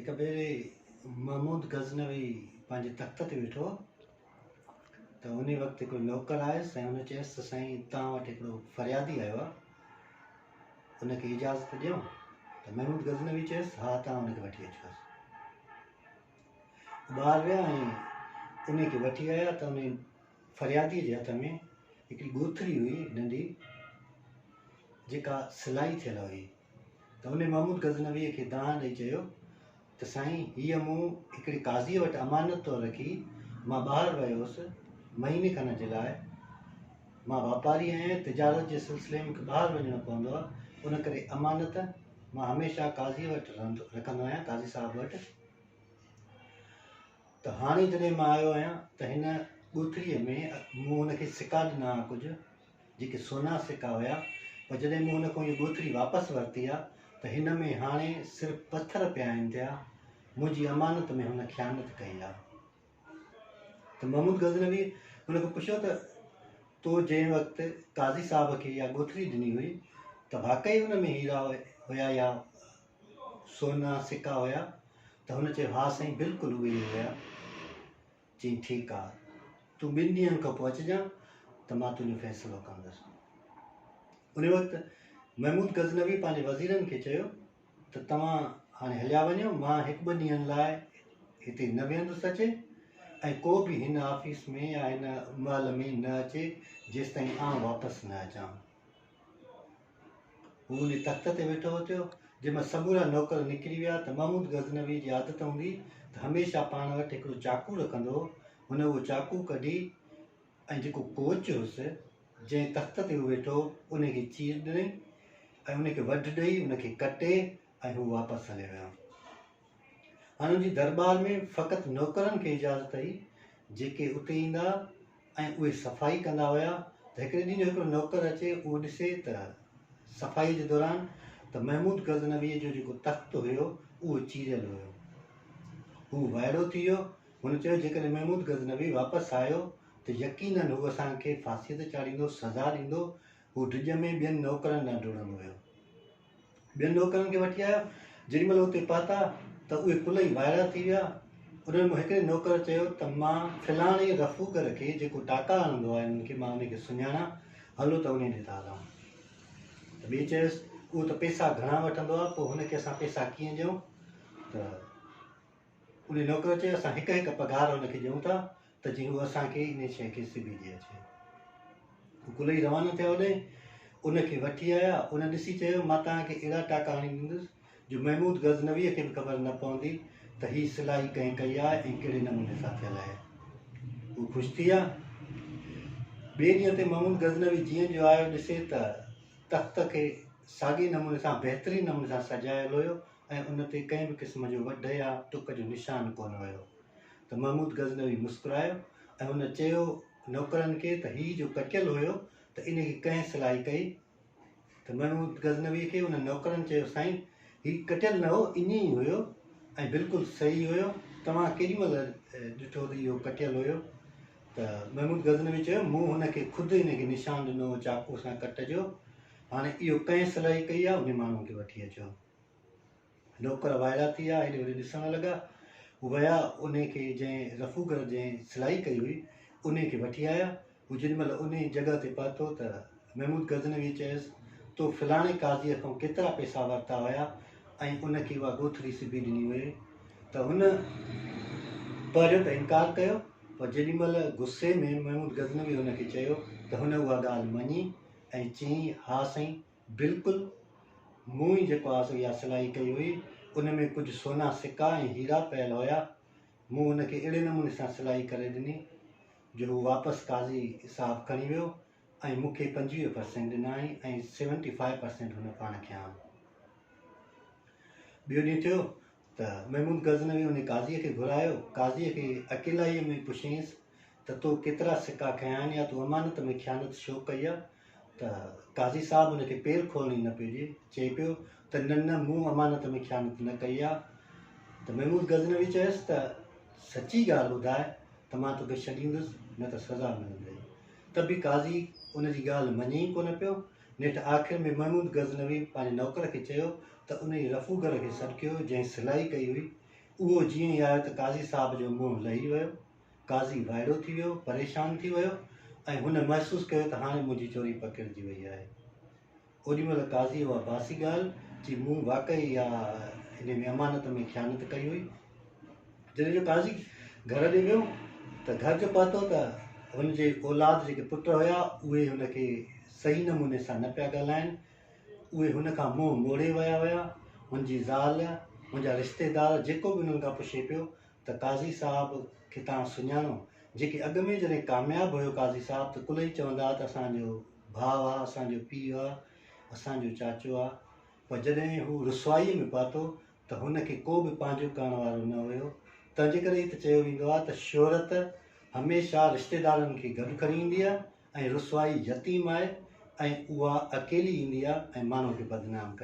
هڪ ڀيري محمود غزنوي پنهنجي تخت تي ويٺو هو ته انهي وقت هڪڙو نوڪر آيس ۽ هن چيس ته سائين توهان وٽ هڪڙو فريادي آيو آهي ان کي اجازت ڏيون ته محمود غزنوي چيس ها توهان ان کي وٺي اچوس. ٻاهر ويا ۽ انهي کي وٺي آيا ته انهي فرياديء جي هٿ ۾ هڪڙي ڳوٿري هئي ننڍي جيڪا سلائي ٿيل هئي ته انهي محمود غزنويء کي دانهن ڏئي چيو ته سائين هيء مون هڪڙي قاضيء وٽ امانت طور رکي، مان ٻاهر ويو هوس مهيني کن جي لاء، مان واپاري آهيان، تجارت جي سلسلي ۾ مون کي ٻاهر وڃڻو پوندو آهي، ان ڪري امانت مان هميشه قاضيء وٽ رکندو آهيان، قاضي صاحب وٽ. ته هاڻي جڏهن مان آيو آهيان ته هن ڳوٿريء ۾ مون هن کي سڪا ڏنا ها ڪجهه، جيڪي سونا سڪا هيا، پر جڏهن مون هن کان اها ڳوٿري واپس ورتي آ ته هن ۾ هاڻي صرف پٿر پيا آهن ٿيا، منهنجي امانت ۾ هن خيانت ڪئي آ. ته محمود غزنويء هن کان پڇيو ته تو جنهن وقت قاضي صاحب کي اها ڳوٿري ڏني هئي ته واقعي ان ۾ هيرا هيا يا سونا سڪا هيا؟ ته هن چيو ها سائين بلڪل اهي ئي هيا. چيائين ٺيڪ آ تون ٻن ڏينهن کان پوء اچجان ته مان تنهنجو فيصلو ڪندس. ان وقت محمود غزنوي پنهنجي وزيرن کي چيو ته توهان هاڻي هليا وڃو مان هڪ ٻه ڏينهن لاء هتي نه ويهندس اچي ۽ ڪو به هن آفيس ۾ يا هن محل ۾ نه اچي جيستائين آئون واپس نه اچان. هو انهي تخت تي ويٺو اٿيو، جنهن مان سمورا نوڪر نڪري ويا ته محمود غزنوي جي عادت هوندي ته هميشه پاڻ وٽ هڪڙو چاقو رکندو هو. هن اهو چاقو ڪڍي ۽ جيڪو ڪوچ هوس، جنهن تخت تي هو ويٺو هو، انهي کي چير ڏنائين ۽ ان کي وڍ ڏئي، ان کي ڪٽي ۽ هو واپس هليو ويو. هاڻي ان جي درٻار ۾ فقط نوڪرن کي اجازت هئي، جيڪي اتي ايندا ۽ اهي صفائي ڪندا هيا ته هڪڙي ڏينهن جو هڪڙو نوڪر اچي اهو ڏسي ته صفائي جي دوران ته محمود غزنويء جو جيڪو تخت هيو اهو چيريل هيو. هو وائڙو ٿي ويو. هن چيو جيڪڏهن محمود غزنوي واپس آيو ته يقيناً هو اسان کي ڦاسيء تي چاڙهيندو، سزا ڏيندو. هو ڊڄ ۾ ٻين نوڪرن ڏانهن ڊوڙندو ويو. ٻين نوڪرن کي وٺي آيو. جيڏي مهل اتي پهتا ته اهي ڪل ئي وائڙا ٿي ويا. انهن مان هڪڙي نوڪر چيو ته مان فلاڻي رفوگر کي جيڪو ٽاڪا هڻندو آهي انهن کي مان انهي کي سڃاڻان، هلو ته انهي ڏي ٿا هلون. ته ٻئي چيس اهو ته پئسا گهڻا وٺندو آهي پوء هن کي اسان پئسا ڪيئن ڏيون؟ ته انهي نوڪر چيو اسان هڪ هڪ پگهار هن کي ڏيون ٿا ته جيئن هو اسان کي انهي شيء کي سبي ڏئي اچي. هو ڪلهي روانا ٿيا هوڏانهن ان کي وٺي آيا. ان ڏسي چيو مان توهان کي اهڙا ٽاڪا هڻي ڏيندس جو محمود غزنويء کي به خبر نه پوندي ته هي سلائي ڪنهن ڪئي آهي ۽ ڪهڙي نموني سان ٿيل آهي. هو خوش ٿي ويا. ٻئي ڏينهن تي محمود غزنوي جيئن جو آيو ڏسي ته تخت کي ساڳئي نموني سان بهترين نموني سان سجايل هيو ۽ ان تي ڪنهن به قسم جو وڍ يا ٽڪ جو نشان ڪونه هيو ته محمود غزنوي مسڪرايو ۽ هن چيو نوڪرن کي ته هي جو ڪٽيل هيو ته ان کي ڪنهن سلائي ڪئي ته محمود غزنوي کي انهن نوڪرن چيو سائين هي ڪٽيل نه هو ائين ئي هيو ۽ بلڪل صحيح هيو توهان ڪيڏي مهل ڏٺو ته اهو ڪٽيل هيو ته محمود غزنوي چيو مون هن کي خود ان کي نشان ڏنو هو چاقو سان ڪٽ جو هاڻي اهو ڪنهن سلائي ڪئي آهي انهي ماڻهو کي وٺي اچو. نوڪر وائڙا ٿي ويا، هيڏي هوڏي ڏسڻ لڳا. هو ويا، انهي کي جنهن رفوگر جنهن سلائي ڪئي هئي، انهي کي وٺي آيا. هو جيڏي مهل انهي جڳهه تي پهتو ته محمود غزنويء چيس، تو فلاڻي قاضيء کان ڪيترا پئسا ورتا هيا ۽ ان کي اها ڳوٿري سبي ڏني هئي؟ ته هن پهريون ته انڪار ڪيو، پر جيڏي مهل غصي ۾ محمود غزنوي هن کي چيو ته هن اها ڳالهه مڃي ۽ چيائين، ها سائين! بلڪل مون ئي جيڪو آ سو اها سلائي ڪئي هئي، ان ۾ ڪجهه سونا سڪا ۽ هيرا پيل هيا، مون ان کي اهڙي نموني سان سلائي ڪري ڏني جو هو واپس قاضي صاحب کڻي ويو ۽ مون کي 25 پرسينٽ ڏنائين ۽ سيونٽي فائيو پرسينٽ هن پاڻ کنيا. ٻيو ڏينهن ٿيو ته محمود غزنوي ان قاضيء کي گهرايو، قاضيء کي اڪيلائيء ۾ پڇيائينس ته تو ڪيترا سڪا کنيا آهن يا تو امانت ۾ خيانت ڇو ڪئي آ؟ ته قاضي صاحب ان کي پير کولڻ ئي نه پيو ڏئي، چئي پيو ته نه نه مون امانت ۾ خيانت نه ڪئي آ. ته محمود غزنوي چيس ته سچي ڳالهه ٻڌاء ته مان توکي ڇڏيندس نه ته سزا ملندئي. ته به قاضي ان جي ڳالهه مڃي ئي ڪونه پيو. نيٺ آخر ۾ محمود غزنوي پنهنجي نوڪر کي چيو ته انهي رفوگر کي سڏ ڪيو جنهن سلائي ڪئي هئي. اهو جيئن ئي آيو ته قاضي صاحب جو منهن لهي ويو. قاضي وائڙو ٿي ويو، پريشان ٿي ويو ۽ هن محسوس ڪيو ته هاڻي منهنجي چوري پڪڙجي وئي آهي. اوڏي مهل قاضيء اها باسي ڳالهه چي مون واقعي اها انهي ۾ امانت ۾ خيانت ڪئي هئي. جڏهن جو قاضي گهر ڏي ويو ته گهر جو پهتو ته هن جي اولاد جيڪي پٽ هيا اهي هن کي صحيح نموني سان نه پيا ڳالهائن. اهي هن کان منهن موڙي ويا هيا. هن جي زال، هن جا رشتيدار جيڪو به انهن کان پڇي پيو ته قاضي صاحب کي توهان سڃاڻو؟ جيڪي اڳ ۾ جڏهن ڪامياب هيو قاضي صاحب ته ڪل ئي چوندا ها ته اسان جو ڀاء آ، اسان جو پيء آ، اسان جو چاچو آ، پر جڏهن هو رسوائيء ۾ پهتو ته هن کي ڪو به پنهنجو ڪرڻ وارو نه هيو. تنهنجي ڪري ئي ته چيو ويندو آ ته شهرت هميشه رشتيدارن کي گڏ کڻي ايندي آ ۽ رسوائي يتيم آهي ۽ اها اڪيلي ايندي آ ۽ ماڻهو کي بدنام ڪري.